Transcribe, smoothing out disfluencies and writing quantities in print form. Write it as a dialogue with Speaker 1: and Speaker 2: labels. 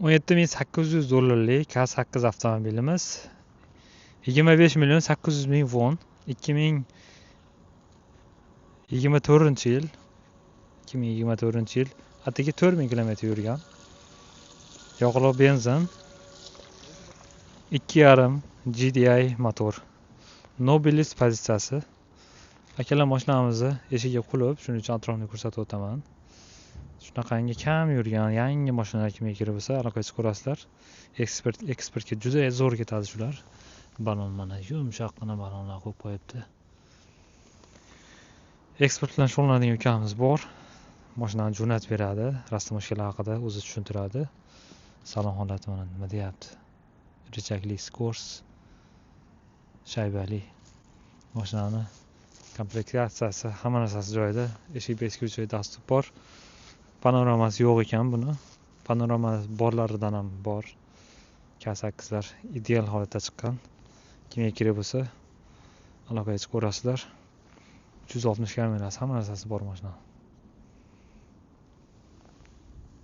Speaker 1: 17 800 dollarlik K8 avtomobilimiz, 25 800 000 von. 2024-yil, 2024-yil, atigi 4000 kilometr yurgan. Yoqilg'i benzin, 2,5 GDI motor, Nobilis pozitsiyasi. Akalar, mashinamizni eshigi qulf, shuning uchun atrofini ko'rsatib o'taman. Shunaqangi kam yurgan yangi mashinalar kimga kerak bo'lsa, aloqaga chiqib ko'rasizlar. Eksportga juda zo'r ketadi shular. Balon, mana, yumshoqqina balonlar qo'yib qo'yibdi. Eksport bilan shug'ullanadigan ukamiz bor, mashinani jo'natib beradi, растаможка lar haqida o'zi tushuntiradi. Salon holati mana nima deyapti? Рычаг li, скорость, shaybali. Mashinani komplektatsiyasi, hamma narsasi joyida. Eshik бесключевой доступ bor. Panoramasi yo'q ekan buni, panorama borlaridan ham bor. K8lar ideal holatda chiqqan. Kimga kerak bo'lsa, aloqaga chiqib ko'rasizlar. 360 kamerasi, hamma narsasi bor mashinani.